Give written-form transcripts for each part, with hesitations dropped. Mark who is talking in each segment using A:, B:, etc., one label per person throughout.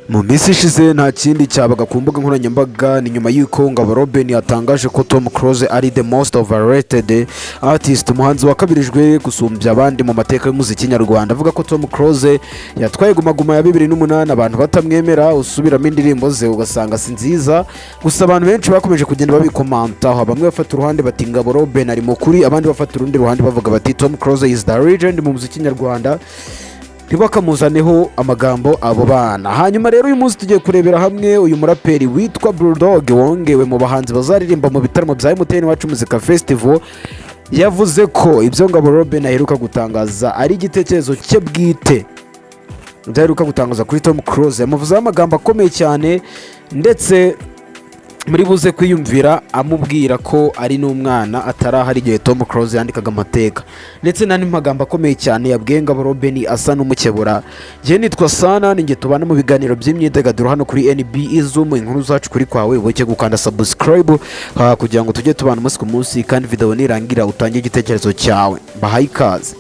A: Mu minsi ishize nta kindi cyabaga ku mbuga nkoranyambaga, ni nyuma y'uko Ngabo Roben yatangaje ko Tom Close ari the most overrated artist, umuhanzi wakabirijwe gusumbya abandi mu mateka y'umuziki nyarwanda. Avuga ko Tom Close yatwaye Guma Guma ya 2008 abantu batamwemera, usubiramo indirimbo ze ugasanga si nziza. Gusa abantu benshi bakomeje kugenda babikomantaho, bamwe bafata uruhande bati Ngabo Roben ari mukuri, abandi bafata urundi ruhande bavuga bati Tom Close is the legend mu muziki nyarwanda, ntibakamuzaneho amagambo abo bana. Hanyuma rero uyu munsi tugiye kurebera hamwe uyu muraperi witwa Bulldog wongewe mu bahanzi bazaririmba mu bitaramo bya MTN Iwacu Muzika Festival. Yavuze ko ibyo Ngabo Roben aheruka gutangaza ari igitekerezo cye bwite. Ibyo aheruka gutangaza kuri Tom Close, yamuvuzeho amagambo akomeye cyane, ndetse muri buze kwiyumvira amubwira ko ari n'umwana, atarahari igihe Tom Close yandikaga amateka, ndetse n'andi magambo akomeye cyane yabwiye Ngabo Roben asa n'umukebura. Njye nitwa Sana, ni njye tubana mu biganiro by'imyidagaduro hano kuri NB Zoom. Inkuru zacu kuri kwawe, ubuke gukanda subscribe kugira ngo tujye tubana umunsi ku munsi, kandi video nirangira utange igitekerezo cyawe. Bahaye ikaze.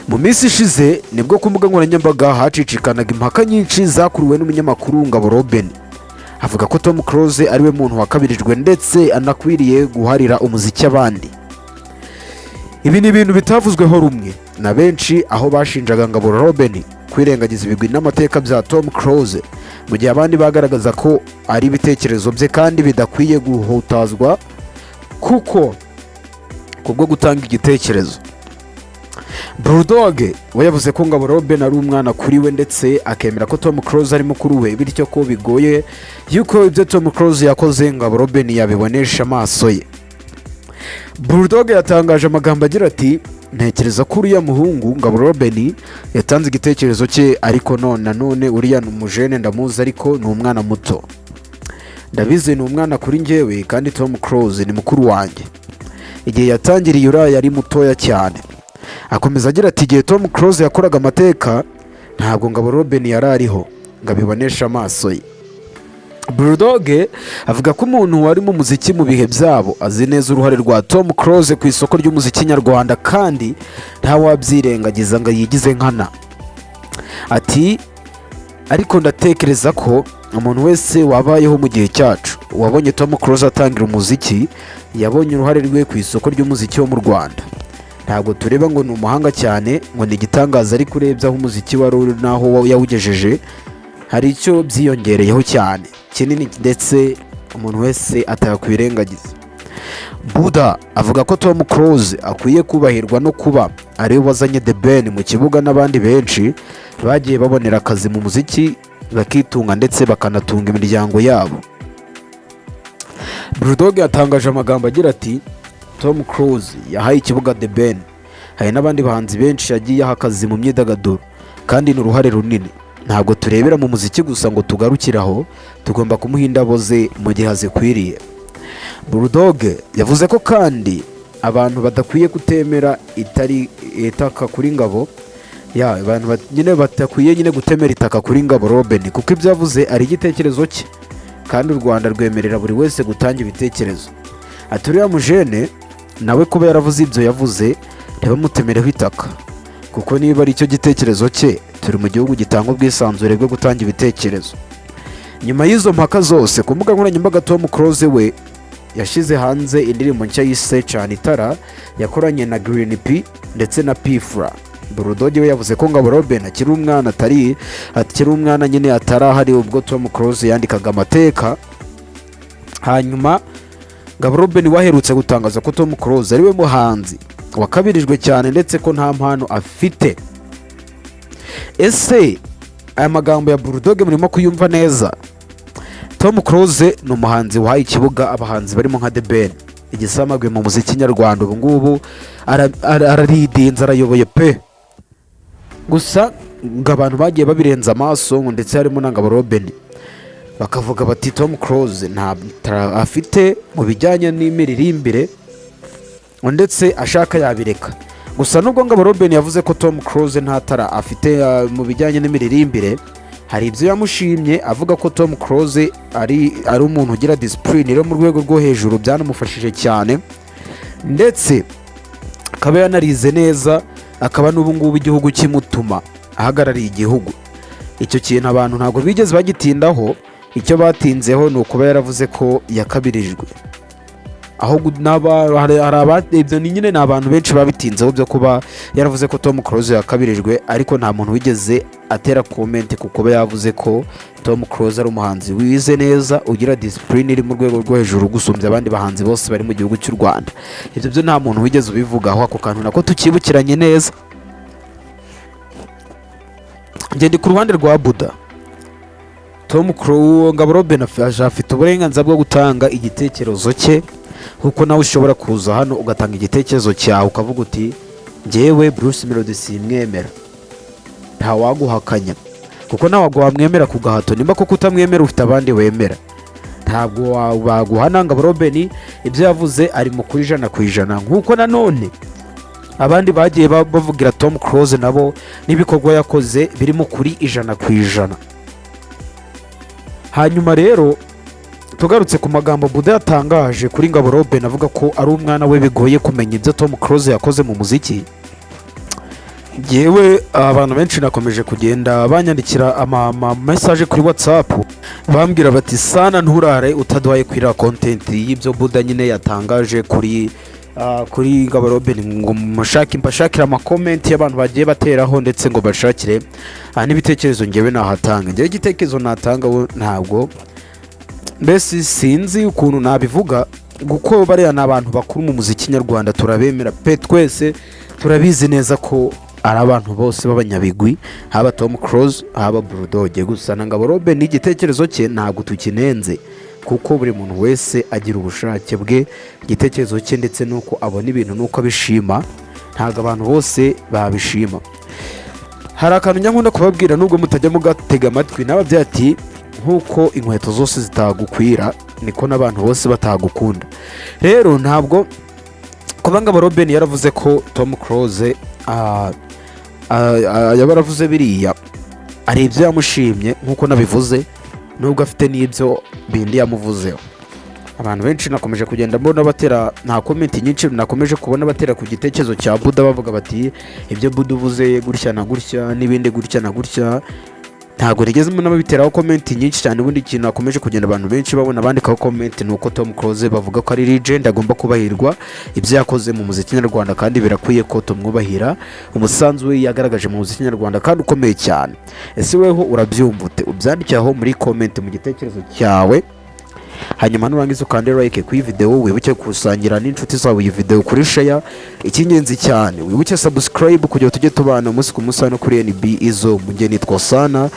A: Mu minsi ishize nibwo ku mbuga nkoranyambaga hacicikanaga impaka nyinshi zakuruwe n'umunyamakuru Ngabo Roben, avuga ko Tom Close ariwe muntu wakabirijwe ndetse anakwiriye guharira umuziki abandi. Ibi ni ibintu bitavuzweho rumwe na benshi, aho bashinjaga Ngabo Roben kwirengagiza ibigwi n'amateka bya Tom Close, mu gihe abandi bagaragaza ko ari ibitekerezo bye kandi bidakwiye guhutazwa kuko kubwo gutanga igitekerezo. Bulldog we yavuze ko Ngabo Roben ari umwana kuri we, ndetse akemera ko Tom Close ari mukuru we, bityo ko bigoye yuko ibyo Tom Close yakoze Ngabo Roben yabibonesha amaso ye. Bulldog yatangaje amagambo agira ati: "Ntekereza ko uriya muhungu Ngabo Roben yatanze igitekerezo cye, ariko none nanone uriya ni umujene, ndamuzi, ariko ni umwana muto, ndabizi, ni umwana kuri njyewe, kandi Tom Close ni mukuru wanjye. Igihe yatangiriye uriya yari mutoya cyane." Akomeza agira ati: "Igihe Tom Close yakoraga amateka ntabwo Ngabo Roben yari ariho ngo abiboneshe amaso ye." Bulldog avuga ko umuntu wari mu muziki mu bihe byabo azi neza uruhare rwa Tom Close ku isoko ry'umuziki nyarwanda, kandi ntawabyirengagiza ngo yigize nkana. Ati: "Ariko ndatekereza ko umuntu wese wabayeho mu gihe cyacu, wabonye Tom Close atangira umuziki, yabonye uruhare rwe ku isoko ry'umuziki wo mu Rwanda. Ntabwo tureba ngo ni umuhanga cyane, ngo ni igitangaza, ariko urebye aho umuziki wari uri n'aho yawugejeje, hari icyo byiyongereyeho cyane kinini, ndetse umuntu wese atakwirengagiza." Buda avuga ko Tom Close akwiye kubahirwa no kuba ariwe wazanye The Ben mu kibuga n'abandi benshi bagiye babonera akazi mu muziki bakitunga ndetse bakanatunga imiryango yabo. Bulldog yatangaje amagambo agira ati: "Tom Close yahaye ikibuga The Ben, hari n'abandi bahanzi benshi yagiye aha akazi mu myidagaduro, kandi ni uruhare runini. Ntabwo turebera mu muziki gusa ngo tugarukire aho, tugomba kumuha indabo ze mu gihe azikwiriye." Bulldog yavuze ko kandi abantu badakwiye kutemera itari itaka kuri Ngabo ya abantu nyine badakwiye nyine gutemera itaka kuri Ngabo Roben, kuko ibyo yavuze ari igitekerezo cye kandi u Rwanda rwemerera buri wese gutanga ibitekerezo. Ati: "Uriya mujene nawe kuba yaravuze ibyo yavuze, ntibamutemereho itaka, kuko niba ari cyo gitekerezo cye, turi mu gihugu gitanga ubwisanzure bwo gutanga ibitekerezo." Nyuma y'izo mpaka zose ku mbuga nkoranyambaga, Tom Close we yashyize hanze indirimbo nshya yise Cana Itara yakoranye na Green P ndetse na P Fla. Bulldog we yavuze ko Ngabo Roben akiri umwana, atari akiri umwana nyine, atarahari ubwo Tom Close yandikaga amateka. Hanyuma Ngabo Roben waherutse gutangaza ko Tom Close ariwe muhanzi wakabirijwe cyane, ndetse ko nta mpano afite. Ese aya magambo ya Bulldog murimo kuyumva neza? Tom Close ni umuhanzi wahaye ikibuga abahanzi barimo nka The Ben, igisamagwe mu muziki nyarwanda. Ubu ngubu araridinze, arayoboye pe. Gusa ngo abantu bagiye babirenza amaso, ngo ndetse harimo na Ngabo Roben, bakavuga bati Tom Close nta talent afite mu bijyanye n'imiririmbire, ngo ndetse ashaka yabireka. Gusa nubwo Ngabo Roben yavuze ko Tom Close nta talent afite mu bijyanye n'imiririmbire, hari ibyo yamushimye, avuga ko Tom Close ari umuntu ugira discipline iri mu rwego rwo hejuru, byanamufashije cyane, ndetse akaba yanarize neza, akaba n'ubu ngubu igihugu kimutuma ahagarariye igihugu. Icyo kintu abantu ntabwo bigeze bagitindaho. Icyo batinzeho ni ukuba yaravuze ko yakabirijwe. Aho hari ibyo ni nyine ni abantu benshi babitinzeho byo kuba yaravuze ko Tom Close yakabirijwe, ariko nta muntu wigeze atera comment ku kuba yavuze ko Tom Close ari umuhanzi wize neza, ugira discipline iri mu rwego rwo hejuru gusumbya abandi bahanzi bose bari mu gihugu cy'u Rwanda. Ibyo byo nta muntu wigeze ubivugaho. Ako kantu nako tukibukiranye neza. Njye ndi ku ruhande rwa Buda. Tom Close, Ngabo Robin afite uburenganzira bwo gutanga igitekerezo cye, kuko nawe ushobora kuza hano ugatanga igitekerezo cyawe, ukavuga uti: "Njyewe Bruce Melody simwemera." Ntawaguhakanya, kuko ntabwo wamwemera ku gahato. Nimba koko utamwemera, ufite abandi wemera, ntabwo baguhana. Ngabo Robin ibyo yavuze ari mu kuri 100%, nk'uko nanone abandi bagiye bavugira Tom Close nabo n'ibikorwa yakoze biri mu kuri 100%. Hanyuma rero tugarutse ku magambo Buda yatangaje kuri Ngabo Robin, avuga ko ari umwana we, bigoye kumenya ibyo Tom Close yakoze mu muziki. Yewe, abantu benshi nakomeje kugenda banyandikira ama message kuri WhatsApp, bambwira bati: "Sana, nturare utaduhaye kuri iriya content y'ibyo Buda nyine yatangaje kuri Ngabo Robin, ngo mushake mbashakire ama comment y'abantu bagiye bateraho, ndetse ngo bashakire n'ibitekerezo." Ngewe nahatanga, ngewe igitekerezo natanga we ntabwo, mbese sinzi ukuntu nabivuga, kuko bariya ni abantu bakuru mu muziki nyarwanda, turabemera pe. Twese turabizi neza ko ari abantu bose b'abanyabigwi, haba Tom Close, haba Bulldog. Gusa na Ngabo Robin igitekerezo cye ntabwo tukinenze, kuko buri muntu wese agira ubushake bwe, igitekerezo cye, ndetse n'uko abona ibintu n'uko abishima. Ntabwo abantu bose babishima. Hari akantu nkunda kubabwira nubwo mutajya mugatega amatwi n'ababyeyi, ati: "Nk'uko inkweto zose zitagukwira, niko n'abantu bose batagukunda." Rero ntabwo kuba Ngabo Robin yaravuze ko Tom Close yaba yaravuze biriya, hari ibyo yamushimye nk'uko nabivuze, nubwo afite n'ibyo bindi yamuvuzeho. Abantu benshi nakomeje kugenda mbona batera, nta comment nyinshi nakomeje kubona batera ku gitekerezo cya Buda, bavuga bati: "Ibyo Buda uvuze gutya na gutya, n'ibindi gutya na gutya." Ntabwo nigeze mbona babiteraho comment nyinshi cyane. Ubundi ikintu nakomeje kugenda abantu benshi babona bandikaho comment ni uko Tom Close bavuga ko ari legend, agomba kubahirwa ibyo yakoze mu muziki nyarwanda, kandi birakwiye ko tumwubahira umusanzu we yagaragaje mu muziki nyarwanda kandi ukomeye cyane. Ese weho urabyumva ute? Ubyandike aho muri comment mu gitekerezo cyawe. Hanyuma nurangiza ukande like kuri iyi video, wibuke gusangira n'inshuti zawe iyi video kuri share. Icy'ingenzi cyane, wibuke subscribe kugira ngo tujye tubana umunsi ku munsi hano kuri NB Izo. Mujye nitwa Sana,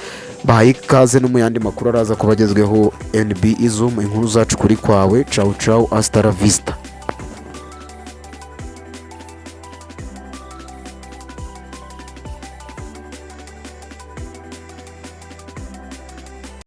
A: bahaye ikaze no mu yandi makuru araza kuba agezweho. NB Izo, inkuru zacu kuri kwawe. Ciao ciao, hasta la vista.